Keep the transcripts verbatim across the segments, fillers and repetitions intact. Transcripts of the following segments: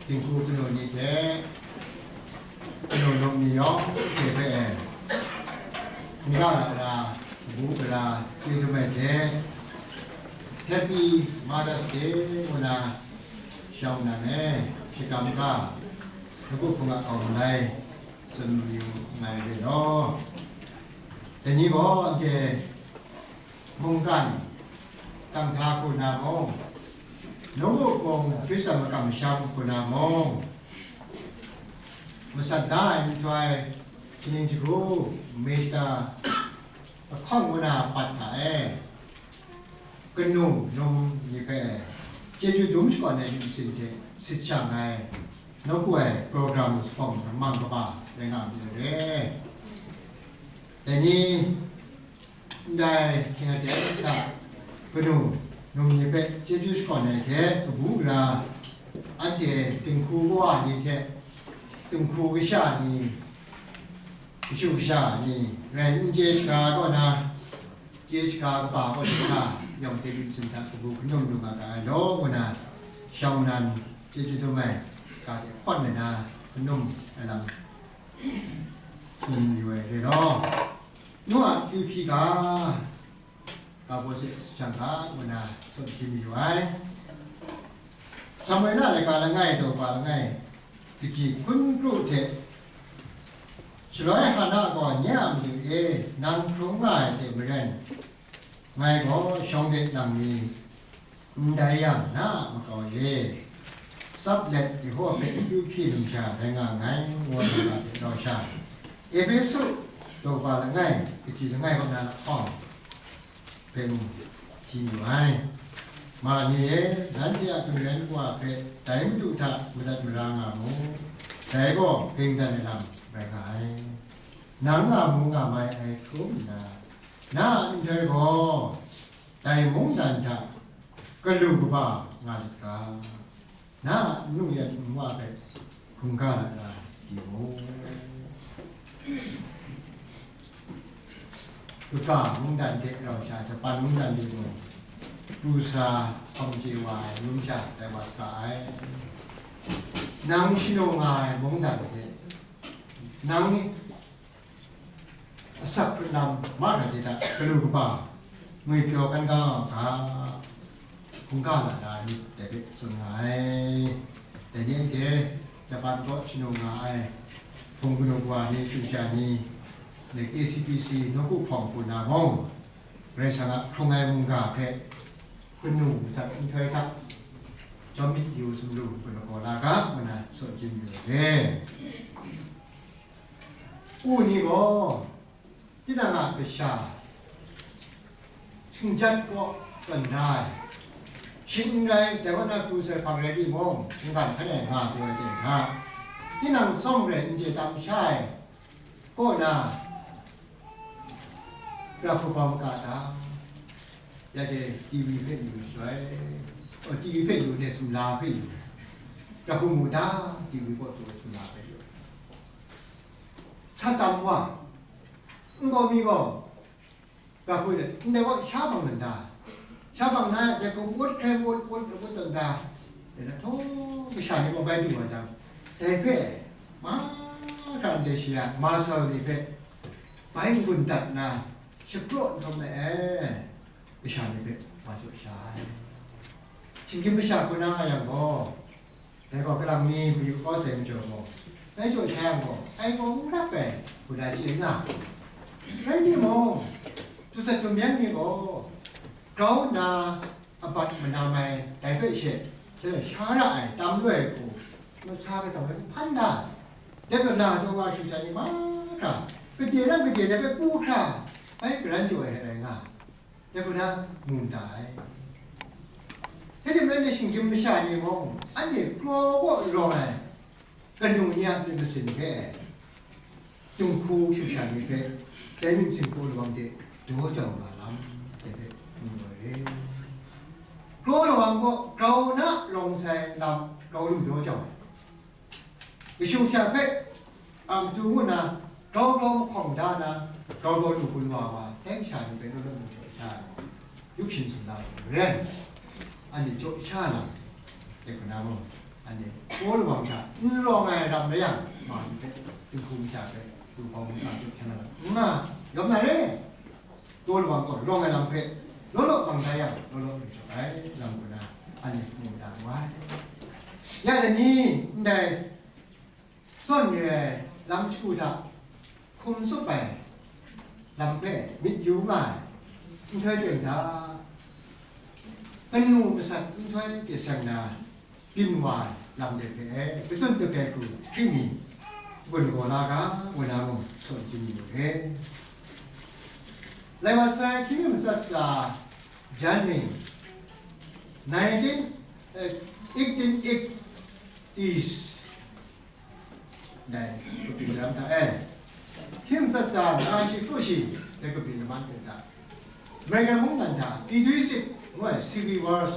Dinghku kanu ni hte, kanu num ni yawng hte hpe, n-ga ra ra, kabu gara, chyeju mai hte, Happy Mother's Day ngu na shawng nan e, shakram ga, lagu hpung a kau malai, tsun yu ngai re law. Dai ni gaw anhte mungkan, kang hta hku na mung, nawku hpung Hkristan makam masham hku na mung, masat da ai nhtoi, shaning shagu, mista, ahkawng ngu na pat hta e, kanu num ni hpe chyeju dum shakawn ai myit masin hte sit shang ai, nawku ai program lahkawng lamang kaba rai nga myit re. Dai ni, ndai hkying aten hta kanu num ni hpe chyeju shakawn ai hte kabu gara, anhte dinghku kawa ni hte dinghku kasha ni, kashu kasha ni rai n chye shaga kaw na, chye shaga kaba kaw jahta, yawng hte myit masin hta kabu kanum lu nga ga ai law ngu na, shawng nan chyeju dum ai ga hte hkawn ai na kanum ai lam tsun mayu ai re law, nu a akyu hpyi ga, ga baw se shang ga ngu na tsun hpyi mayu ai. Samuela laika langai, daw kaba langai, kaji hkun kru hte, shaloi Hana gaw, "Nye a madu e, nang hkrung nga ai hte maren, ngai gaw shawng de lang mi ndai yang, na a makau e tsap let Yehowa hpe akyu hpyi numsha rai nga nngai," ngu ai ga hte rau sha, Ehpesu daw kaba langai, kaji langai kaw na lahkawng hpe mung hpyi mu ai. Ma ni e, nanhte a kangren wa hpe dai Madu hta madat mara nga mu, dai gaw ging dan ai lam rai nga ai. Nang nga mu nga mai ai hkrum nna, na a nhtoi gaw dai mungdan hta galu kaba nga lit ga. Na a nnu yan nwa hpe hkungga na na di mu. Kaga mungdan hte rau sha, Japan mungdan de mung, pru sa hpawng chye wa ai numsha tai wa saga ai. Nang shanu nga ai mungdan hte, nang asak hkrun lam mahkra de hta galu kaba ngwipyaw kan ga nga u ga, hkungga la na myit dai hpe tsun nga ai. Dai ni anhte Japan kaw shanu nga ai hpung kanu kawa ni, shu sha ni, dai K C P C nawku hpawng hku na mung, Karai Kasang a hkrung ai mungga hpe kanu matsat nhtoi hta jawm myit yu, sumru kanu kaw la ga, ngu na tsun chye yu ai. U ni gaw, tinang a kasha, shinggyat kaw tawn da ai, shing n rai, dai kaw na pru sai hpang rai timung, shinggan hkan e nga pyaw ai hte hkra, tinang tsawm rai n chye tam sha ai kaw na, ra hku bawng ka ta, ya de T V hpe yu shaloi, oh, T V hpe yu, ne sumla hpe yu, ra hku mu ta, T V kaw tu sumla hpe yu. Sa tam wa, n gaw mi gaw, ga hku de, ndai gaw sha bang nan da, sha bang na, dai hku wut hkrai wut, wut, wut dan da, dai na htaw kasha ni gaw bai du wa jang, dai hpe, mahkra ndai shi a, Marshall ni hpe, bai n-gun dat nna, shapraw nhtawm ai e, kasha ni hpe wa jaw sha ai. Shinggyim masha hku na nga yang gaw, dai gaw kalang mi mayu kau sai majaw gaw, bai jaw sha yang gaw, ai gaw n rap ai, hku na chye nna, rai timung, dusat dumyang ni gaw, grau nna abat manam ai dai hpe she, sha ra ai tam loi hku, masa kasa hpe hpan da, dai hpe na jaw wa shu sha ni mahkra, gade ram gade dai hpe pu hkra, bai garan jaw ai rai nga. Dai hku na mu nta ai. Hte maren ni shinggyim masha ni mung, anhte kraw kaw rawng ai kanu ni a myit masin hpe, dinghku shu sha ni hpe, dai myit masin hku lawang de daw jau nga lam, dai hpe mu ai re. Kraw lawang gaw grau na rawng sai lam grau lu daw jau ai. Kashu sha hpe, a matu ngu nna, grau grau mahkawng da na, grau grau lu hkun wa wa, dai kasha ni hpe law law mu jaw sha ai, yup shin sumla ai maren, anhte jaw sha lam, dai hku na mung, Anhte, taw lawang hta n rawng ai ram rai yang, ma ni hpe, dinghku masha hpe, du hpawng hta chyut hkyan na lam n nga, yawm na re. Taw lawang gaw rawng ai lam hpe, law law bang da yang, law law lu jaw ai lam kaw na, anhte mu da mu ai. Ya dai ni, ndai zawn re ai lam shagu hta hkum tsup ai lam hpe myit yu nga ai, nhtoi ten hta, kanu masat nhtoi pyi seng na, byin wa ai lam de hpe, katun tut ai hku hkring mi, gun gaw la ga, wa na mung sawn chyu mi lu hte. Lai wa sai, hkying mi matsat tsa jan ning, nineteen, eh, eighteen eighties, dai, kabi lam hta e. Hkying matsat tsa, maka shi kru shi, dai kabi laman ten hta, American mungdan hta, P three six ngu ai civil war,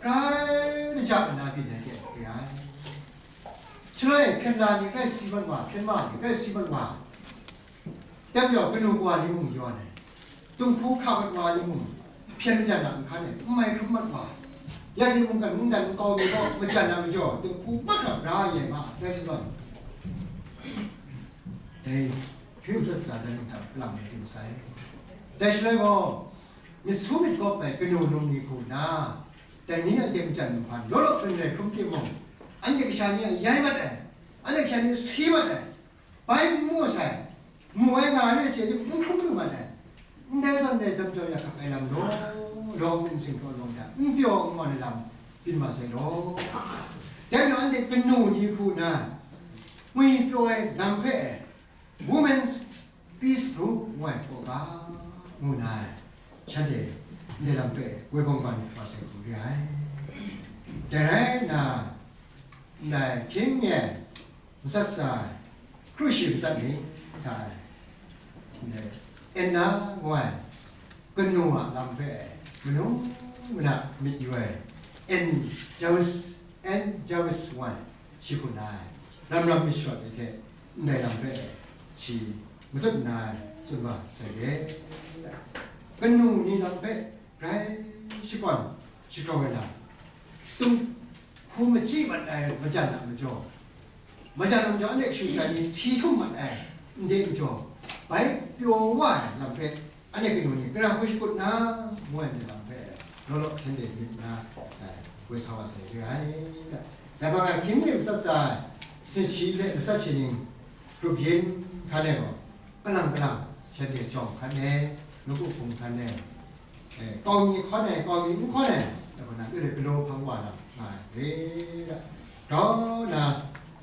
grai na ja nna byin ai hte re ai. Shaloi hpyen la ni grai si mat wa, hpyen ma ni grai si mat wa, dai majaw kanu kawa ni mung yawn ai, dinghku hka mat wa ni mung, hpyen majan a nhkan e n mai hkrum mat wa, ya ni mungkan mungdan nkau mi gaw majan a majaw dinghku mat rap ra ya ma, dai shadawn, dai hkying matsat tsa dan nhtang kalang ai tim sai. Dai shaloi gaw, myit su myit gawp ai kanu num ni hku nna, dai ni anhte majan nhpan law law hkring rai hkrum timung, anhte kasha ni a yai mat ai, anhte kasha ni si mat ai, bai n mu sai, mu ai nga ai re hte n hkrum lu mat ai, ndai zawn ndai zawn jaw ya hkap ai lam law law, myit nsing hkraw lawng hta n pyaw n ngawn ai lam byin ma sai law. Dai majaw anhte kanu ni hku nna, ngwi pyaw ai lam hpe, Women's Peace Group ngu ai hpaw ga, ngu na ai, shanhte ndai lam hpe woi bang bang wa sai hku re ai. Dai rai nna, ndai hkying mi ai matsat tsa ai, kru shi matsat ni hta e, ndai Anna ngu ai kanu a lam hpe manu mana myit yu ai, Ann Jarvis, Ann Jarvis ngu ai, shi hku na ai, ram ram myit sharawt ai hte ndai lam hpe shi matut nna tsun wa sai re. Kanu ni lam hpe grai shakawn shagrau ai lam, dinghku machyi mat ai majan a majaw, majan a majaw anhte kashu kasha ni si htum mat ai ndai majaw, bai pyaw wa ai lam hpe, anhte kanu ni gara hku shakut na, ngu ai ndai lam hpe, law law shanhte myit nna, eh, woi sa wa sai re ai. Dai hpang e hkying mi matsat tsa ai, sanit shi hte matsat shi ning, grup yin hkan e gaw, kalang kalang, shanhte jawng hkan e, nawku hpung hkan e, eh, kau mi hkawn ai, kau mi n hkawn ai, dai hpang na, lu de galaw hpang wa na nga ai re da. Grau nna,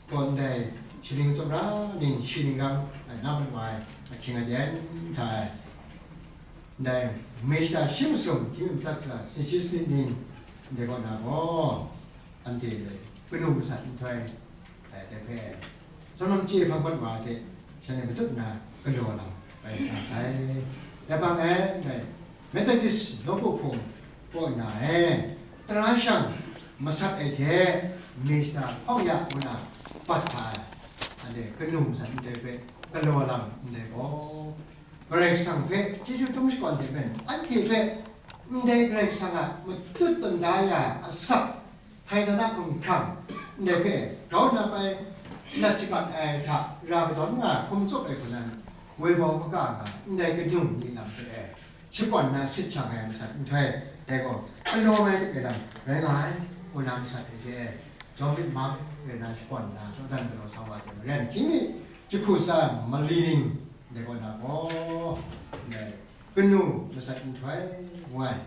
gaw ndai shaning tsawmra ning shi ning ram, eh, na mat wa ai ahkying aten hta e, ndai Mister Shim Sum hkying mi matsat tsa, sanit shi sanit ning, ndai kaw na gaw, anhte kanu masat nhtoi, eh, dai hpe, tsawm lam chye hpang mat wa hte, shanhte matut nna galaw lam rai nga sai. Dai hpang e, ndai Methodist nawku hpung kaw na e, tara shang masat ai hte, Mister Hpawng Ya ngu na bat hta ai, anhte kanu masat ndai hpe galaw lam ndai gaw, Karai Kasang hpe chyeju dum shakawn hte maren, anhte hpe ndai Karai Kasang a matut tawn da ya ai asak, Hkaina na hkumhkrang, ndai hpe grau nna bai shalat shagat ai hta ra kadawn nga ai hkum tsup ai hku nan, woi bau kaga nga ndai kanu ni lam hpe e, shakawn na sit shang ai masat nhtoi, dai gaw, galaw ai hte lam rai nga ai, ngu na masat e hte e, jawm myit mang rai na shakawn na, shawdan galaw sa wa hte maren, hkying mi jahku tsa mali ning, dai kaw na gaw, ndai kanu masat nhtoi ngu ai,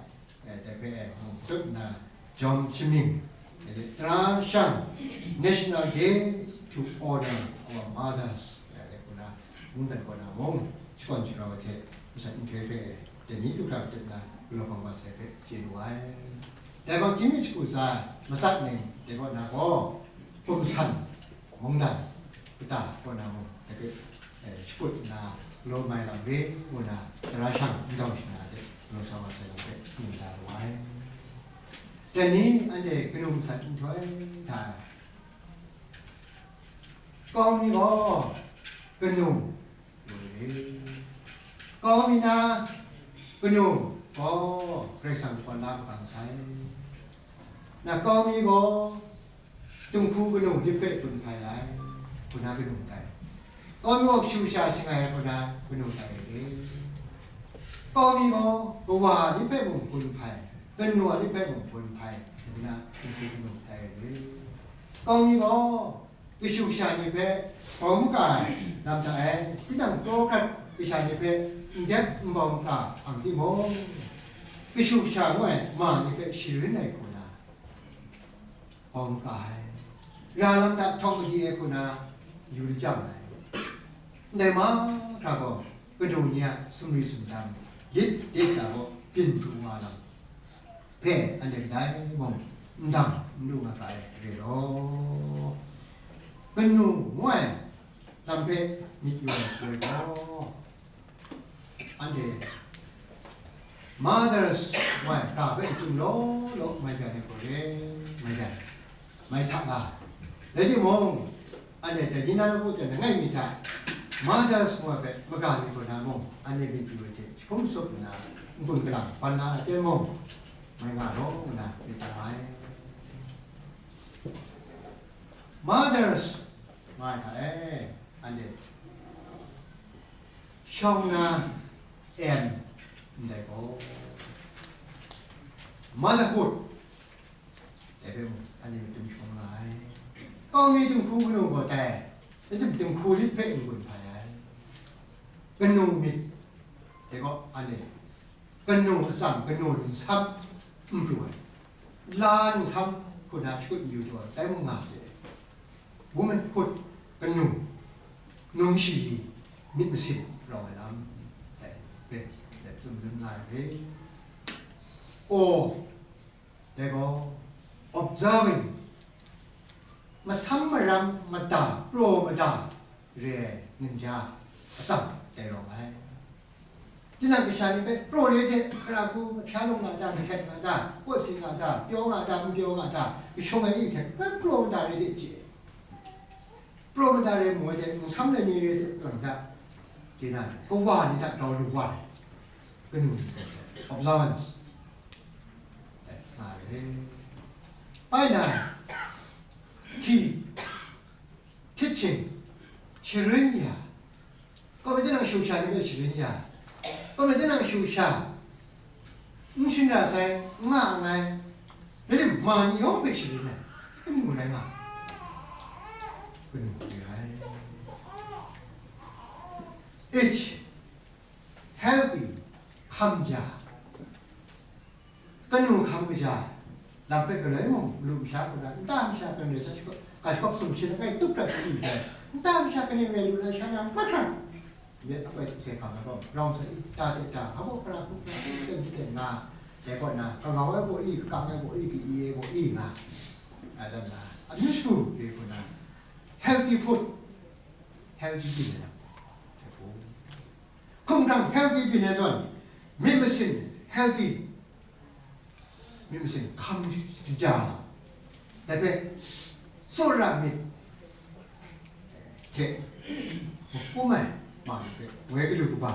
eh, dai hpe mung tup nna, jawm shamying, eh, tara shang, National Day to Honor Our Mothers, eh, dai hku na, mungdan kaw na mung, shakawn shagrau ai hte, masat nhtoi hpe, dai ni du hkra tup nna, galaw hpang wa sai hpe chye wu ai. Dai hpang hkying mi shagu tsa, matsat ning, dai kaw na gaw, hkum san, mungdan, kata kaw na mung, dai hpe, eh, shakut nna, galaw mai lam re, ngu na, tara shang, n dau shana de, galaw sa wa sai lam hpe, myit da lu ai. Dai ni, anhte kanu masat nhtoi hta, kau mi gaw, kanu, kau mi na, kanu gaw, Karai Kasang kaw na makang sai. Na kau mi gaw, Dinghku kanu ni hpe gun hpai ai, kaw mi gaw kashu kasha shangai ai kaw mi gaw kawa ni hpe mung gun hpai, kanu ni hpe mung gun hpai, dinghku kanu htai ai re. Kaw mi gaw kashu kasha ni hpe bau maka ai lam hta e, tinang kraw hkrat kasha ni hpe n dep n bau maka hpang timung, kashu kasha ngu ai ma ni hpe sharin ai hku na, bau maka ai, ra lam hta htawng madi ai hku na yu lajang ai. Ndai mahkra gaw kanu ni a sumri sumdam, lit lit na gaw byin pru nga lam hpe anhte kadai mung n dang n lu nga ga ai re law, kanu ngu ai lam hpe myit yu ai shaloi gaw, anhte mothers ngu ai ga hpe chyum law law mai pyan ai gaw re, mai pyan, mai hta nga. Rai timung, anhte dai ni na law hte langai mi hta mothers ngu ai hpe maga mi kaw na mung, anhte myit yu ai hte jahkum sup nna, n-gun galang ban na ai hte mung, mai nga law nna myit tam ai. Mothers ngu ai hta e, anhte shawng na em ndai gaw, motherhood dai hpe mung anhte myit tam shawng nga ai. Kaw mi dinghku kanu gaw tai, rai tim dinghku lit hpe n-gun hpai ai. Kanu myit dai gaw anhte kanu atsam, kanu ningsam n pru ai, la ningsam hku na shakut n yu taw ai, dai mung nga hte, womanhood, kanu, num shayi, myit masin rawng ai lam, dai hpe, dai tsun dun nga ai re. Aw, dai gaw, observing, masam maram mada, praw mada re ai ningja atsam dai rawng ai. Tinang kasha ni hpe praw re hte, hkra hku, mahpya lung nga ta, mahtet nga ta, kawsi nga ta, pyaw nga ta, n pyaw nga ta, kashung ai ni hte hkra praw mada re hte chye. Praw mada re mu ai hte, ningsam ai ni re hte, praw mada, tinang kawa ni hta grau lu wa ai, kanu ni hpe observance, eh, nga re. Bai na, hti, hkyit hting, sharin ya, kaw mi tinang shu sha ni hpe sharin ya, kaw mi tinang shu sha n shing ra sai, n nga nngai, rai tim, ma ni yawng hpe sharin ai, kanu rai nga, kanu re ai. H, healthy, hkam ja, kanu hkam kaja, lam hpe galoi mung, malu masha hku na, nta masha hpe re sa shakawp, ga shakawp sumshi langai tup hkrat hpyi sai, nta masha kaning rai lu na sha na, mahkra, myit akoi sukse hkam na gaw, rawng sa i, ta de ta, hpa baw hkra hku hkra, ten ten nga, dai kaw na, kangau ai baw i, kakang ai baw i, ka-i ai baw i nga, a dan na, amyu shagu re hku na, healthy food, healthy byin ai lam, hkrai hku. Hkumhkrang healthy byin ai zawn, myit masin healthy, myit masin hkam kaja, dai hpe tsawra myit hte hkum ai ma ni hpe woi galu kaba,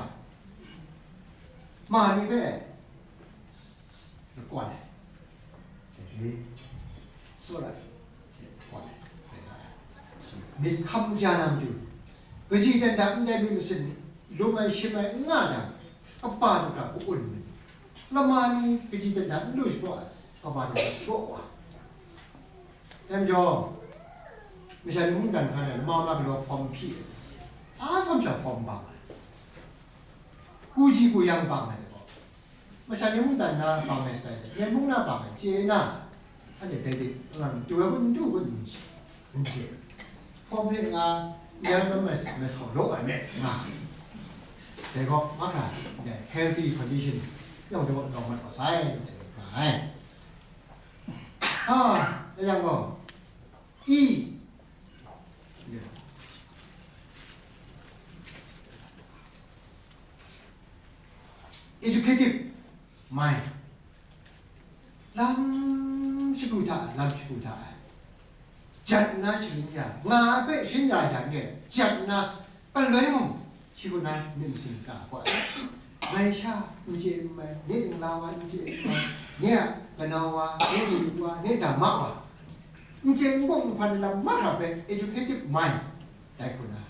ma ni hpe lakwan ai, dai re, tsawra myit hkam kaja na matu, kaji dan da ndai myit masin lum ai shim ai n nga jang, kaba daw hkra ka-un myit, lama ni kaji dan da n lu shapraw ai, kaba daw hkra shapraw wa. Dai majaw, masha ni mungdan hkan ai lama ma galaw hpawm hpyi ai, a tsawm sha hpawm bang ai, ku ji ku yang bang ai dai gaw, masha ni mungdan na bang ai shatai hte, Myen mung na bang ai chye na, anhte dai de, n du ai kun, n du ai kun, n chye, hpawm hpe nga, yan na mai, mai hkau law ai me nga. Dai gaw, mahkra, dai healthy condition yawng de gaw lawng mat wa sai, dai nga ai. A, dai yang gaw, E, educative mind, lam shagu hta, lam shagu hta ai, jat nna sharin ya, nga ai hpe sharin ya ai hta n-, jat nna, galoi mung, shi kaw na myit masin ka gaw ai. Ngai sha n chye n mai, nye ningla wa n chye n mai, nye a kanau wa, nye kayu wa, nye dama wa, n chye n bawng n hpan ai lam mahkra hpe educated mind, dai hku na,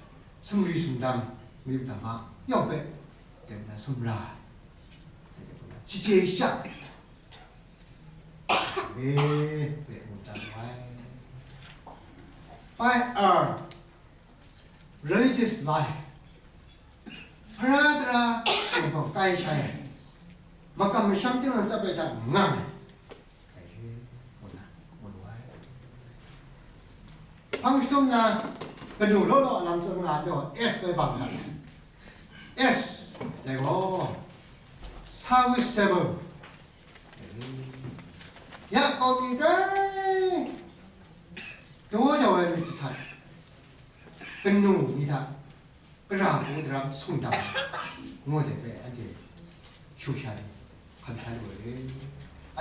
sumri sumdam, mayu dama yawng hpe, dai hku na, sumra, dai hku na, shaje sha, e, hpe mu dat ai. By our religious life, hpara tara, e, gaw kai shai ai, makam masham ting lang tsap ai hta ngang ai. Hpang jahtum na kanu law law a lam tsun nga ai majaw, S bai bang na. S, dai gaw, serviceable. Ya kau mi dai, daw jau ai myit jasat, kanu ni hta, kara hku daram sung dam, ngu de hpe anhte shu sha ni hkam sha lu ai re,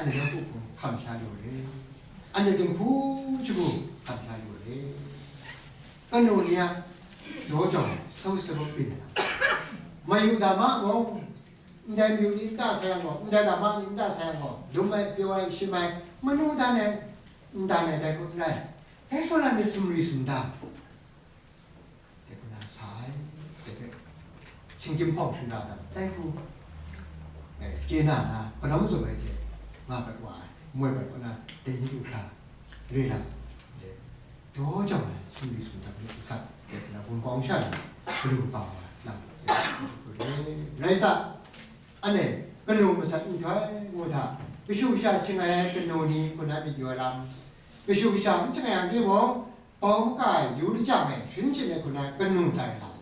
anhte nawku hku hkam sha lu ai re, anhte dinghku shagu hkam sha lu ai re. Kanu ni a daw jau ai, sawit sawit byin ai lam, mayu dama gaw, ndai mayu ni nta sai yang gaw, ndai dama ni nta sai yang gaw, dum ai, pyaw ai, shim ai, manu dan ai, n dan ai, dai hku n rai, dai shawng na myit sumri sumdam, dai hku na sa ai, dai hpe, shinggyim hpawng shingga dam, dai hku, eh, chye na na, kanau mazum ai hte nga gat wa ai, moi gat wa na, dai ni du hkra, re lam, dai, daw jau ai sumri sumdam ni jasat, dai hku na, Wunpawng sha ni, galu kaba wa lam, dai hku re, rai sa, anhte, kanu masat nhtoi ngu hta, kashu kasha shing ai kanu ni hku na myit yu ai lam, kashu kasha n shing ai yang timung, bau maka yu lajang e, sharin sharin ai hku na kanu tai lam,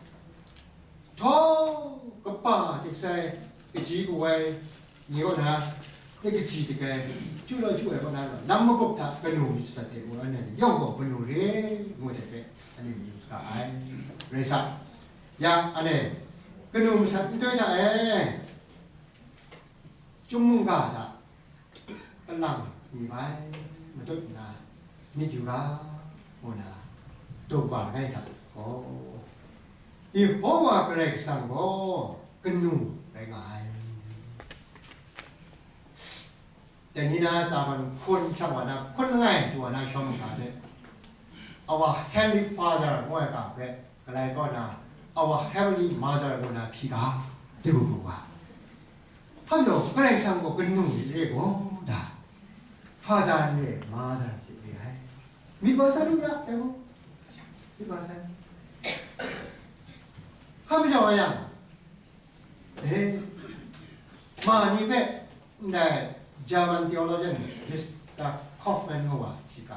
htaw kaba dik sai, kaji kawai ni kaw na, ni kaji dik ai, chyu law chyu ai kaw na, lam magup hta kanu myit sat e ngu, anhte yawng gaw kanu re ngu de hpe, anhte mayu saga ai. Rai sa, yang anhte, kanu masat nhtoi hta e, Chyum mungga hta kalang mi bai matut nna, myit yu ga, ngu na, daw ba langai hta gaw, Yehowa Karai Kasang gaw kanu rai nga ai. Dai ni na tsa gaw, hkun shang wa na, hkun langai du wa na shawng ga hte, Our Heavenly Father ngu ai ga hpe, Galai kaw na, Our Heavenly Mother ngu na hpyi ga, de bu bu ga. Hpa majaw, Karai Kasang gaw kanu myit re gaw da, Father n re, Mother hte re ai. Myit wa sa lu ya, dai gaw. Myit wa sa. Hpa majaw yang, eh, ma ni hpe, ndai German theologian Mister Kaufmann ngu wa, shi ga,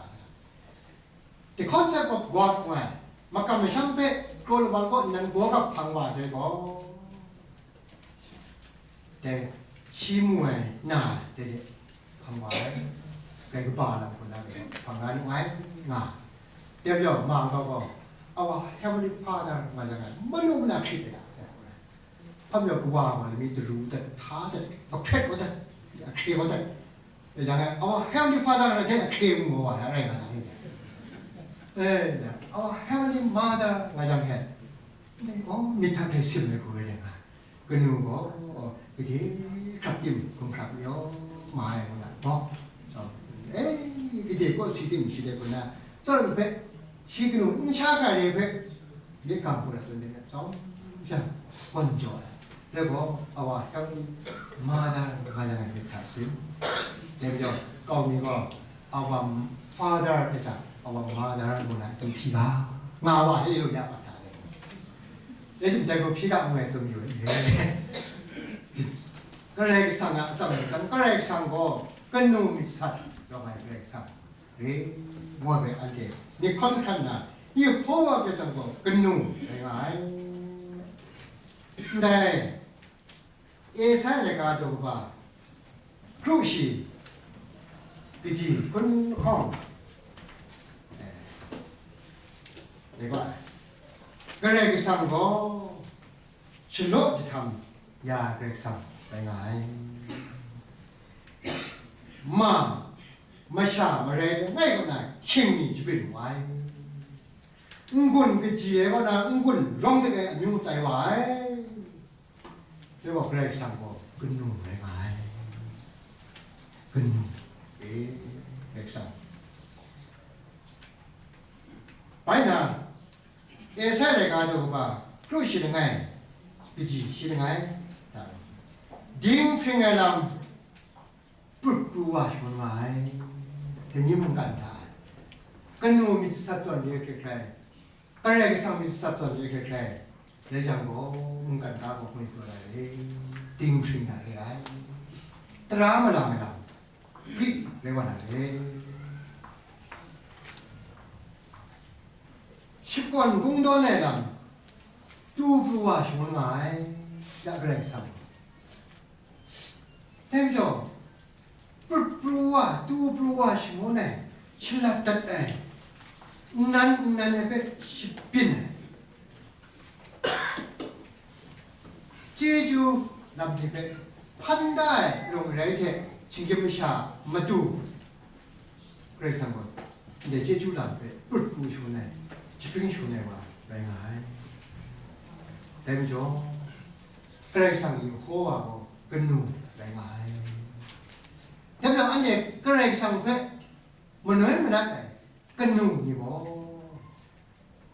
The Concept of God ngu ai, makam masham hpe kraw lawang kaw nnan gaw gap hpang wa ai gaw, dai, shi mu ai na, dai de, hpang wa ai, grai kaba lam hku na, hpang na nu ai, nga. Dai majaw, ma nkau gaw, Our Heavenly Father nga yang ai, manu mana hkrit ai, dai hku na. Hpa majaw kawa gaw lami daru dat, hta dat, kahpret wa dat, ahkre wa dat. Dai jang e, Our Heavenly Father na hte ahkre mu wa ya rai nga na ni de. Eh, ya, Our Heavenly Mother nga jang e, dai, oh, myit hta hkrai sim ai hku rai nga. Kanu gaw, oh, gade hkrap tim, hkum hkrap mi yaw, ma ai ngu na, gaw. So, eh, gade kaw si tim shi de hku na, tsawrn hpe, shi kanu n sha ga re hpe, myit ga hku na tsun de na, tsawm jang, gawn jaw ai. Dai gaw, Our Heavenly Mother nga yang ai myit hta sim. Dai majaw, kau mi gaw, Our Father hpe sha, Our Mother ngu na, htum hpyi ga, nga wa, Haleluya, pat hta dai. Dai jin dai gaw hpyi ga ngu ai tsun yu ai. Karai Kasang a atsam rai, Karai Kasang gaw kanu myit sat rawng ai Karai Kasang. Re, ngu ai hpe anhte myit hkawn hkran nna, Yehowa Karai Kasang gaw kanu rai nga ai. Ndai, Esaia laika daw kaba, kru shi, kaji hkun lahkawng, eh, dai gaw ai. Karai Kasang gaw, shalaw jahtam ya ai Karai Kasang rai nga ai. Ma, masha marai langai kaw na hkying mi jabrin wa ai. N-gun kaji ai kaw na n-gun rawng dik ai amyu tai wa ai. Dai gaw Karai Kasang gaw kanu rai nga ai. Kanu, e, Karai Kasang. Bai na, Esaia laika daw kaba kru shi langai, kaji shi langai, dinghpring ai lam prut pru wa shangun nga ai. Dai ni mungkan hta, kanu myit sat zawn re hkrai hkrai, Karai Kasang myit sat zawn re hkrai hkrai, rai jang gaw, mungkan hta gaw ngwi pru ai re, dinghpring na re ai, tara malang ai lam, Grik rai wa na re. Shakawn kungdawn ai lam, tu pru wa shangun nga ai, ya Karai Kasang. Dai majaw, prut pru wa, tu pru wa shangun ai, shalat dat ai, nnan nnan ai hpe shabyin ai, chyeju lam ni hpe hpan da ai rawng rai hte, shinggyim masha matu, Karai Kasang gaw ndai chyeju lam hpe prut pru shangun ai, jahpring shangun ai wa rai nga ai. Dai majaw, Karai Kasang Yehowa gaw kanu rai nga ai. Dai majaw, anhte Karai Kasang hpe manoi manat ai kanu ni gaw,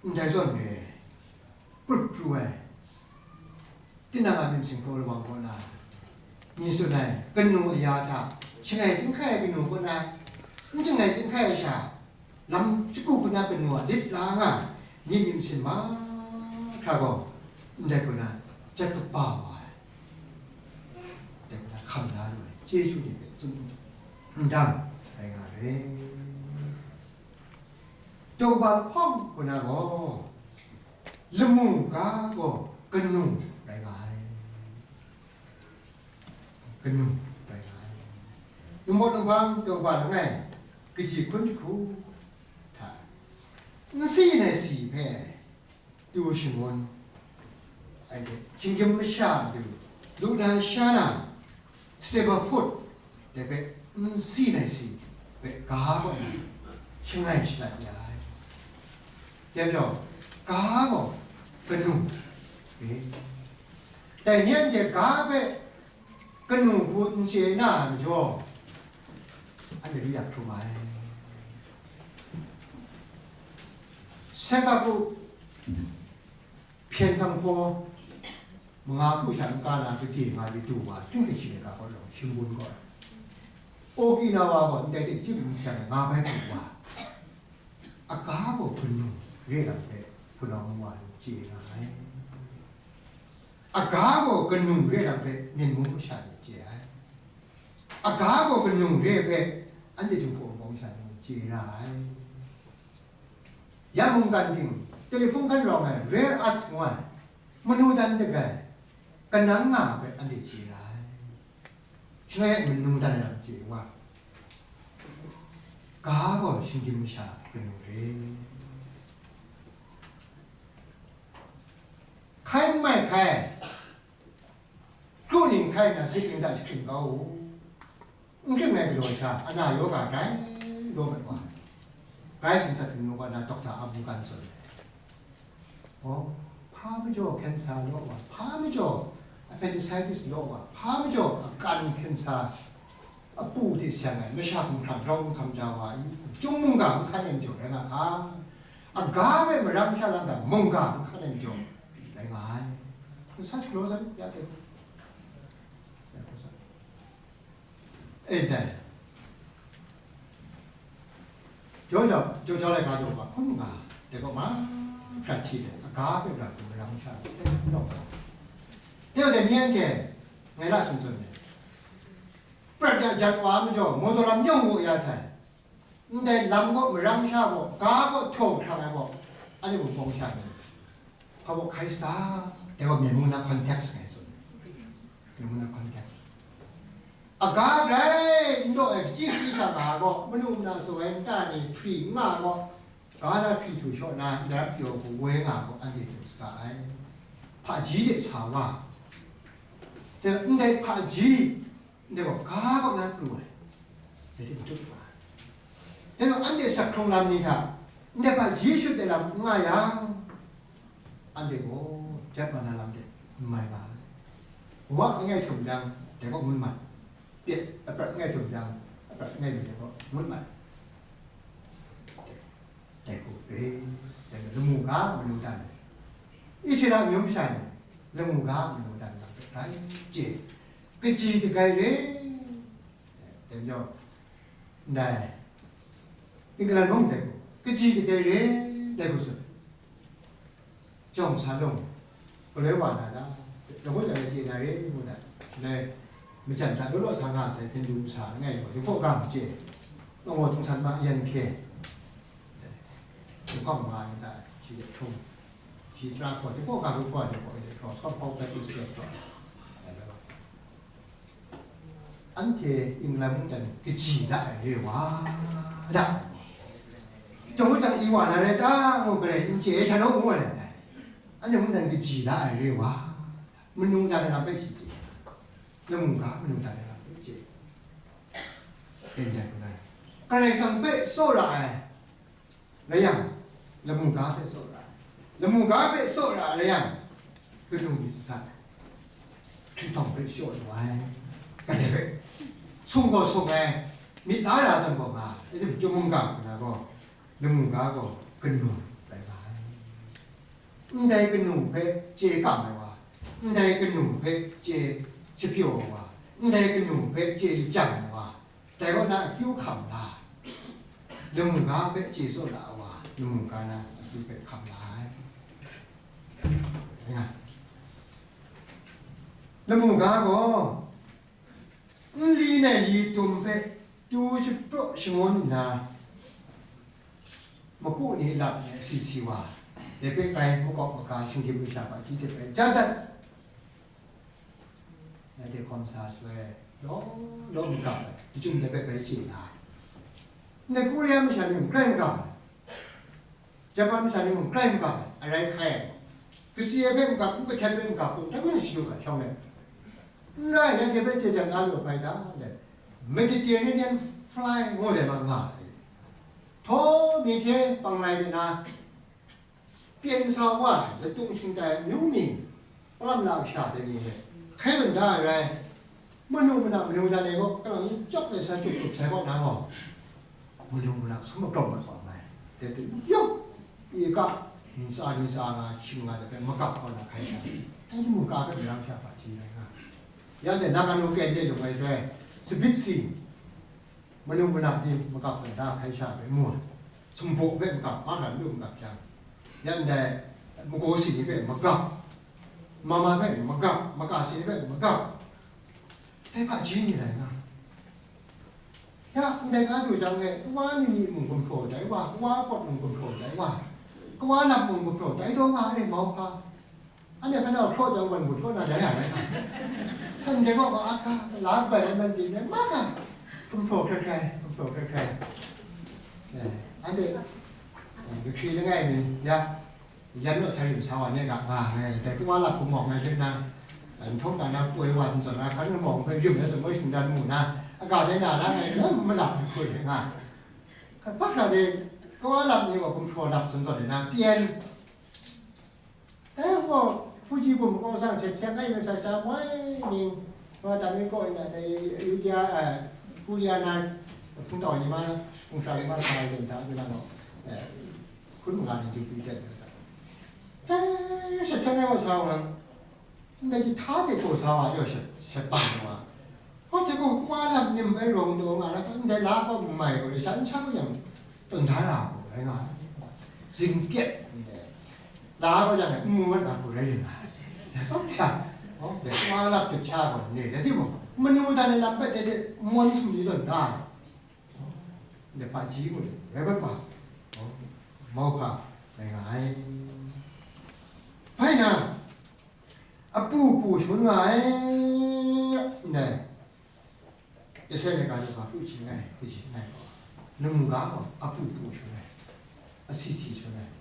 ndai zawn re ai, prut pru ai, tinang a myit singkraw lawang kaw na, mi tsun ai kanu aya hta, shangai chyinghkai ai kanu kaw na, n shangai chyinghkai ai sha, lam shagu hku na kanu a lit la nga ai, myit myit masin mahkra gaw, ndai hku na jat kaba wa ai, ndai hku na hkam da lu ai, chyeju ni hpe tsun n dang rai nga re. Daw kaba lahkawng kaw na gaw, lamu ga gaw kanu rai nga ai. Kanu rai nga ai. Ningbaw ninghpang daw kaba langai, kaji hkun jahku hta, nsi nai si hpe, tu shangun, anhte shinggyim masha du, lu na sha na, stable foot, dai hpe nsi nai si hpe ga kaw na shangai shalat ya ai. Dai majaw, ga gaw kanu re. Dai ni anhte ga hpe kanu hku n chye na ai majaw, anhte lu yak hkrum ai. Singapore hpyen sanghpaw manga hku sha n ka na, kade nga ai du wa, English laika gaw law, shimbun gaw, Okinawa gaw ndai hte chyum n seng ai nga bai du wa, aga gaw kanu re lam hpe hpunau mung wa lu chye nga ai. Aga gaw kanu re lam hpe Myen mung masha ni chye ai. Aga gaw kanu re hpe anhte Jinghpaw Wunpawng masha ni mung chye na ai. Ya mungkan ting, telefon hkan rawng ai, rare earths ngu ai, manu dan dagai, kanang nga ai hpe anhte chye na ai. Shaloi manu dan ai lam chye wa, ga gaw shinggyim masha kanu re. Hkai n mai hkai, kru ning hkai nna, zik ning hta jahkring kau u. N kring ai galaw sha, ana yaw ga grai law mat wa. Grai sumsat hkring nu kaw na, dokta a mungkan tsun ai. Oh, hpa majaw cancer law wa, hpa majaw appendicitis law wa, hpa majaw akan cancer, apu hte seng ai, masha hkum hkram, grau hkum hkam ja wa i, chyum mungga n hkan ai majaw rai nga hka. Aga hpe marang sha lang ga, mungga n hkan ai majaw rai nga ai. Such close ai, ya te. Ya, close ai. E dai. Jaw jau, jaw jau laika daw hkun nga, dai gaw ma, prat hti ai, aga hpe prat hku marang sha ai, e, n rawng ai. Teng dai ni anhte, ngai la tsun tsun ai. Prat ya jat wa majaw, mawdaw lam yawng gaw ya sai. Ndai lam gaw, marang sha gaw, ga gaw, htaw hkrang ai gaw, anhte mung bawng sha ni. Hpa gaw hkai sata, dai gaw Myen mung na context ngai tsun. Myen mung na context. Aga grai n daw ai, kachyi kachyi sha nga gaw, manu mana tsaw ai nta ni hpri n nga gaw, ga na hpri htu shaw na, ndai hpyaw hku woi nga gaw, anhte htum saga ai. Hpaji de sa wa. Ndai hpaji, ndai gaw ga kaw na pru ai, dai hte n tut nga ai. Dai majaw, anhte sak hkrung lam ni hta, ndai hpaji shut ai lam n nga yang, anhte gaw jat wa na lam de n mai nga ai. Wa langai htum jang, dai gaw ngun mat. Pyaw, aprat langai htum jang, aprat langai mi dai gaw ngun mat. Dai hku re. Lamu ga manu dan ai, Israela amyu masha ni lamu ga manu dan ai lam hpe grai chye, kaji dagai re. Dai majaw, ndai England mung dai hku, kaji dagai re, dai hku tsun. Jawng sa lung, galoi wa na la, lamu dan ai chye na re, ngu na, shaloi majan hta law law sa nga sai Hindu masha langai gaw, Htingkaw ga machye, Nau Htung San Ma Yan Hkye, Htingkaw ma yan ta, shi de htung, shi tara hkaw, Htingkaw ga hkaw, Htingkaw de hkaw, Scotland Baptist Church hkaw, anhte England mung dan kaji la ai re wa da. Jawng jang i wa na rai ta, ngu garai n chye, sha naw ngu ai, anhte mung dan kaji la ai re wa. Manu dan ai lam hpe shi chye, lamu ga manu dan ai lam hpe chye. Pen jan ku na, Karai Kasang hpe tsawra ai rai yang, lamu ga hpe tsawra ai, lamu ga hpe tsawra ai rai yang, kanu myit sasak, hkrihtawng hpe shaw lu ai, gade hpe sung gaw sung ai, myit la ra zawn gaw nga ai, chyum mungga hku na gaw, lamu ga gaw kanu rai nga ai. Ndai kanu hpe chye kam ai wa, ndai kanu hpe chye shapyaw ai wa, ndai kanu hpe chye lajang ai wa, dai kaw na akyu hkam la, lamu ga hpe chye tsawra ai wa, lamu ga na akyu hpe hkam la ai. Rai nga. Lamu ga gaw, nli nai li tum hpe tu shapraw shangun nna, maku ni lap ni asi si wa, dai hpe bai makawp maga shinggyim masha hpaji hte bai ja dat, ngai hte hkawm sa shaloi, law law magap ai, machyum dai hpe bai chye na ai. Ndai Korea masha ni mung grai magap ai, Japan masha ni mung grai magap ai, arai hkai ai gaw, kasi ai hpe magap, n kahten hpe magap, hkrum hkrai hkrum shayu ai hkyawng e, n rai, anhte hpe chye jang na lu ai hpai da, ndai Mediterranean fly ngu ai ma nga ai. Htaw mi hte panglai de na, pyen sa wa ai, latung shingtai amyu mi, Palam la kasha de ni hpe hkai lun da ai rai. Manu mana manu dan e gaw, kalang chyawp ai sa chyup chyup sai kaw na gaw, manu mana sum agrawng mat wa mai. Dai hte yawk, ika, ntsa ni tsa nga, hkying nga de hpe magap kaw na hkai sha, dai mungga hpe marang sha hpaji rai nga. Ya de, Nagano kyen de lung ai rai, tsabit si, manu mana ni magap dan da hkai sha hpe mu ai. Sumbaw hpe magap, mahkra lu magap jang, ya ndai magaw si ni hpe magap, mama hpe magap, maka si ni hpe magap, dai hpaji ni rai nga. Ya, ndai nga du jang e, kawa ni ni mung gumhpraw dai wa, kawa pawt mung gumhpraw dai wa, kawa lam mung gumhpraw dai taw nga e, mau hpa. Anhte hkanau hkraw jang wan ngut kaw na dai a rai hka? Hkan de gaw ma a hka, la bai wan nan byin rai ma hka? Gumhpraw hkrai hkrai, gumhpraw hkrai hkrai. Eh, anhte, eh, kahkri langai mi, ya, yan naw sa rim sa wa ne ga nga ai, dai kawa lap gumawng ai hte na, eh, nhtawk na na poi wa n zawn na, hkan gumawng hpe rim ai zawn, moi shingdan mu na, aga dai na la ngai, eh, malap ai hku rai nga. Hkap hkra de, kawa lap ni gaw gumhpraw lap zawn zawn de na, pyen. Dai gaw, hpuji bum kawng sang sek sek ai masha sha moi ning, wa dan mi kaw na dai Yudia, eh, Kuria na, hpung tau ni ma, hpung sha ni ma sa ai ling ta, di na gaw, eh, hkun manga ning ju pyi dat na ta. Dai sek sek ai masha wa, ndai ji hta de hkaw sa wa, yaw shet, shet bang wa. Hkawhte gaw, kawa lam nim bai rawng daw nga na, ndai la kaw n mai gaw, shan sha yang tawn da ra gaw, rai nga ai. Zing pyet ndai la gaw, yang n mu mat na gaw, rai ring nga ai. Ya tsawm sha, oh, ya kawa lap hte sha gaw, ne, ya timung, manu dan ai lam bai, dai de, n mawn sumli tawn da ai. Oh, ndai hpaji gaw, rai bai pa. Oh, mau hpa, rai nga ai. Bai na, apu pu shangun nga ai, ndai. Yashai laika daw hpa pru hpyi ai, kaji ai gaw, lamu ga gaw apu pu shangun ai, asi si shangun ai.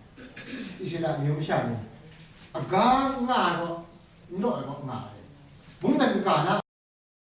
Israela amyu masha ni, aga nga ai gaw, n law ai gaw nga ai. Mungdan kaga na